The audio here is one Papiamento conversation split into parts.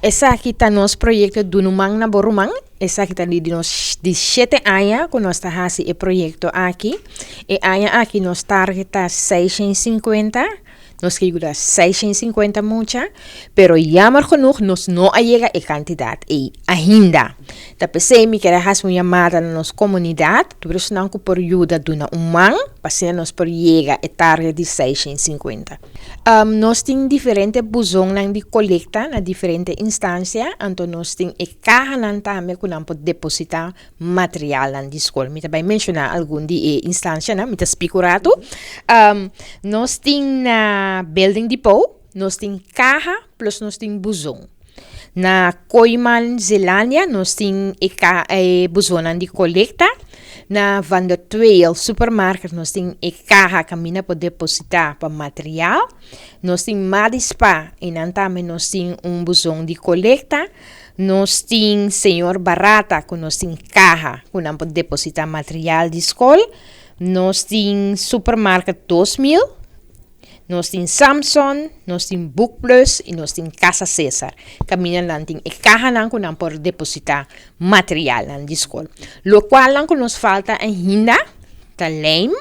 Esaki ta nos proyekto Duna un Man na Bo Ruman. Esaki ta di nos di shete aña ku nos ta hasi e proyekto aki. E aña aki nos target ta 650. Nos ke yuda 650 mucha, pero jammer genoeg nos no a yega e kantidat ei ainda. Ta p'esei mi kier a hasi un yamada na nos komunidat, tur esnan ku por yuda duna un man pa asina nos por yega e target di 650. Nos tin diferente buzonnan di kolekta na diferente instansia, anto nos tin e kahanan tambe ku nan por depositá materialnan di skol. Mi ta bai menshoná algun di e instansianan, mi ta spika un ratu. Nos tin na Building Depot, nos tin kaha plus nos tin buzon. Na Kooiman Zeelandia nos tin e ka e buzonnan di kolekta. Na Van der Tweel Supermarket nos tin e kaha kaminda por depositá pa material. Nos tin Madi Spa, einan tambe nos tin un buzon di kolekta. Nos tin Señor Barata ku nos tin kaha ku nan por depositá material di skol. Nos tin Supermarket 2000, nos tin Samson, nos tin Book Plus i nos tin Casa Cesar. Kaminda nan tin e kahanan ku nan por depositá materialnan di skol. Lokualnan ku nos falta ainda ta lijm,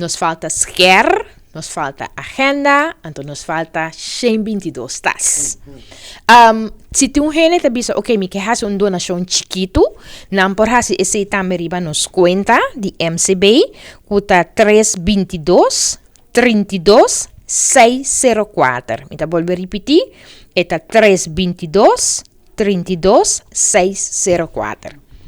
nos falta skèr, nos falta agenda, anto nos falta 122 tas. Si tin un hende ta bisa, ok, mi ke hasi un donashon chikitu, nan por hasi esei tambe riba nos kuenta di MCB, ku ta tres bintidos, 32 604. Mi ta bolbe ripití, e ta tres bintidos, 32 604.